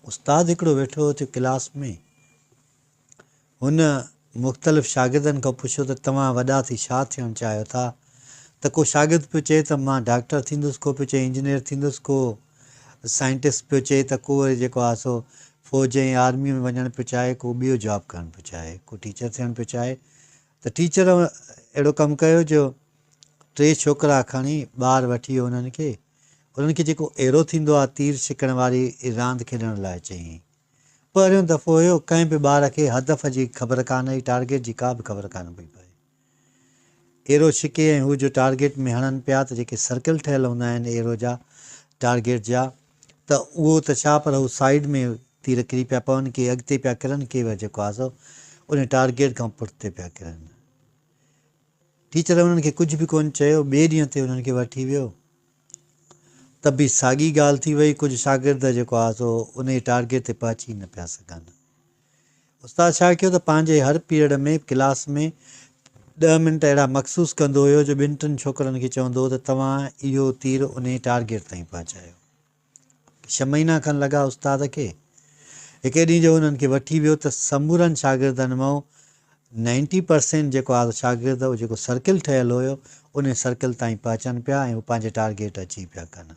استاد هڪڙو ويٺو هو ٿيو ڪلاس ۾، هن مختلف شاگردن کان پڇيو ته توهان وڏا ٿي ڇا ٿيڻ چاهيو ٿا؟ ته ڪو شاگرد پيو چئي ته مان ڊاڪٽر ٿيندس، ڪو پيو چئي انجنيئر ٿيندس، ڪو سائنٽسٽ پيو چئي ته ڪو وري جيڪو آهي سو فوج ۽ آرميء ۾ وڃڻ پيو چاهي، ڪو ٻيو جاب ڪرڻ پيو چاهي، ڪو ٽيچر ٿيڻ پيو چاهي ته ٽيچر اهڙو ڪم ڪيو جو ٽي ڇوڪرا کڻي ٻاهر وٺي ويو انهن کي، انهن کي جيڪو ايرو ٿيندو آهي تير ڇڪڻ واري راند کيڏڻ لاء چيائين. پهريون دفعو هيو، ڪنهن به ٻار کي هدف جي خبر ڪانه هئي، ٽارگيٽ جي ڪا به خبر ڪانه پئي پئي. ايرو ڇڪي ۽ هو جو ٽارگيٽ ۾ هڻن پيا ته جيڪي سرڪل ٺهيل هوندا آهن ايرو جا، ٽارگيٽ جا، ته اهو ته ڇا پر هو سائيڊ ۾ تير ڪري پيا پون، ڪي اڳتي پيا ڪرن، ڪي وري جيڪو آهي سو ان ٽارگيٽ کان پٺتي پيا ڪرن. ٽيچر انهن کي ڪجهه به ڪونه چيو، ٻئي ڏينهن تي انهن کي وٺي ويو. ته به ساڳي ڳالهه ٿي وئي، ڪجهه شاگرد جيڪو آهي سو انهيء ٽارگيٽ تي پهچي نه پيا سگهن. استاد ڇا ڪيو ته پنهنجي هر پيريڊ ۾ ڪلاس ۾ ڏهه منٽ اهڙا مخصوص ڪندو هيو جو ٻن ٽن ڇوڪرن کي چوندو هو ته توهان اهو تير انهيء ٽارگيٽ تائين پهچايو. ڇهه مهينا کن لڳا استاد کي. هڪ ڏينهن جو انهن کي وٺي ويو ته سمورن شاگردن مان نائنٽي پرسينٽ جيڪو آهي شاگرد اهو جيڪو سرڪل ٺهيل هيو ان سرڪل تائين پهچن پيا ۽ هو پنهنجي ٽارگيٽ اچيو پيا ڪن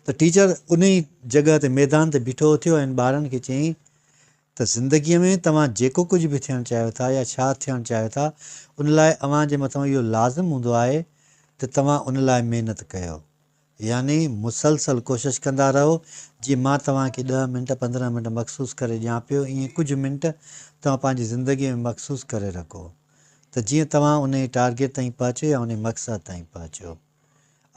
ته ٽيچر ان ئي جڳهه تي ميدان تي بيٺو ٿيو ۽ ٻارن کي چيائين ته زندگيء ۾ توهان جيڪو ڪجهه به ٿيڻ چاهيو ٿا يا ڇا ٿيڻ چاهيو ٿا ان لاء اوهان جي مٿان اهو لازم هوندو آهي ته توهان ان لاء محنت ڪيو يعني مسلسل ڪوشش ڪندا رهو، جيئن مان توهان کي ڏهه منٽ، 15 منٽ مخصوص ڪري ڏيان پيو، ائين ڪجهه منٽ توهان پنهنجي زندگيء ۾ مخصوص ڪري رکو ته جيئن توهان انهيء ٽارگيٽ تائين پهچو يا انهيء مقصد تائين پهچو.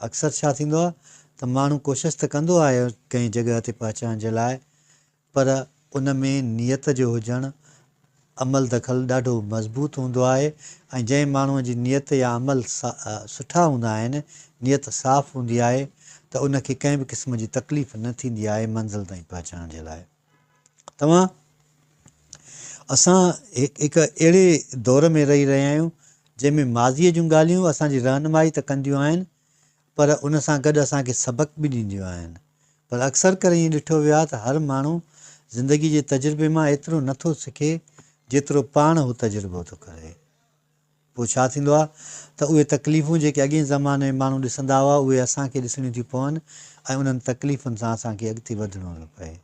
اڪثر ڇا ٿيندو آهي ته ماڻهو ڪوشش ته ڪندو آهي ڪنهن جڳهه تي پهچڻ جي لاء پر ان ۾ نيت جو هجڻ، عمل دخل ڏاڍو مضبوط هوندو آهي ۽ جنهن ماڻهوء جي نيت يا عمل سٺا هوندا آهن، نيت صاف هوندي آهي ته ان کي ڪنهن به قسم جي تڪليف نه ٿيندي آهي منزل تائين پهچڻ جي لاء. توهان اسان هڪ اهڙي دور ۾ رهي رهيا آهيون جنهن ۾ ماضيء جون ڳالهيون اسان جي رهنمائي ته ڪنديون آهن پر ان سان گڏ اسان کي سبق به ڏينديون آهن پر اڪثر ڪري ائين ڏٺو ويو آهي ته هر ماڻهو زندگي جي تجربي مان ايترو نه ٿو سکي جيترو پاڻ هو تجربو ٿو ڪري. پوء ڇا ٿيندو آهي ته اهي تڪليفون جيڪي اڳئين زماني ۾ ماڻهو ڏسندا هئا اهي اسان کي ڏسڻيون ٿيون پون ۽ انهن تڪليفن سان اسان کي اڳتي وڌڻو ٿو پئي.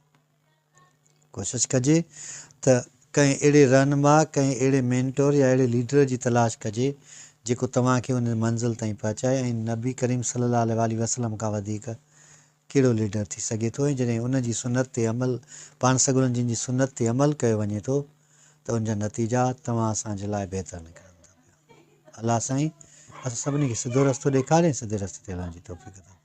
ڪوشش ڪجي ته ڪنهن اهڙي رهنما، ڪنهن اهڙي مينٽور يا اهڙي ليڊر جي تلاش ڪجي جيڪو توهان کي ان منزل تائين پهچائي ۽ نبي ڪريم صلي الله عليه واٰله وسلم کان وڌيڪ ڪهڙو ليڊر ٿي سگهي ٿو ۽ جڏهن ان جي سنت تي عمل پاڻ سڳورن جن جي سنت تي عمل ڪيو وڃي ٿو ته ان جا نتيجا توهان اسان جي لاء بهتر نڪرن ٿا پيا. الله سائين اسان سڀني کي سڌو رستو ڏيکاري ۽ سڌي رستي تي هلڻ جي توفيق عطا فرمائي.